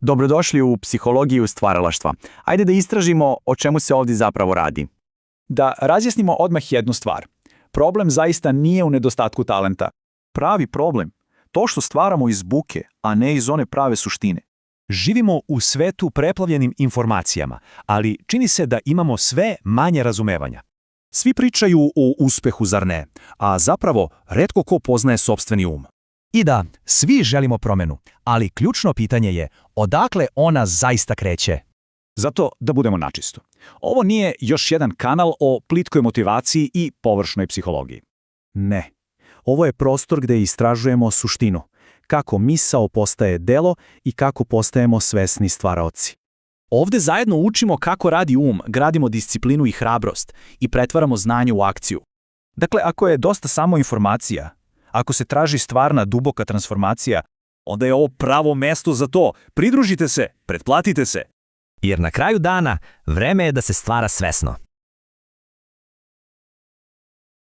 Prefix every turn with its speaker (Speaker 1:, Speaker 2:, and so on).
Speaker 1: Dobrodošli u psihologiju stvaralaštva. Ajde da istražimo o čemu se ovdje zapravo radi.
Speaker 2: Da razjasnimo odmah jednu stvar. Problem zaista nije u nedostatku talenta.
Speaker 3: Pravi problem, to što stvaramo iz buke, a ne iz one prave suštine.
Speaker 4: Živimo u svetu preplavljenim informacijama, ali čini se da imamo sve manje razumevanja.
Speaker 5: Svi pričaju o uspehu, zar ne? A zapravo, retko ko poznaje sopstveni um.
Speaker 6: I da, svi želimo promjenu, ali ključno pitanje je odakle ona zaista kreće.
Speaker 2: Zato da budemo načisto. Ovo nije još jedan kanal o plitkoj motivaciji i površnoj psihologiji.
Speaker 3: Ne. Ovo je prostor gdje istražujemo suštinu. Kako misao postaje delo i kako postajemo svesni stvaraoci.
Speaker 5: Ovdje zajedno učimo kako radi gradimo disciplinu i hrabrost i pretvaramo znanje u akciju.
Speaker 3: Dakle, ako je dosta samo informacija, ako se traži stvarna duboka transformacija,
Speaker 4: onda je ovo pravo mesto za to. Pridružite se, pretplatite se.
Speaker 6: Jer na kraju dana vreme je da se stvara svesno.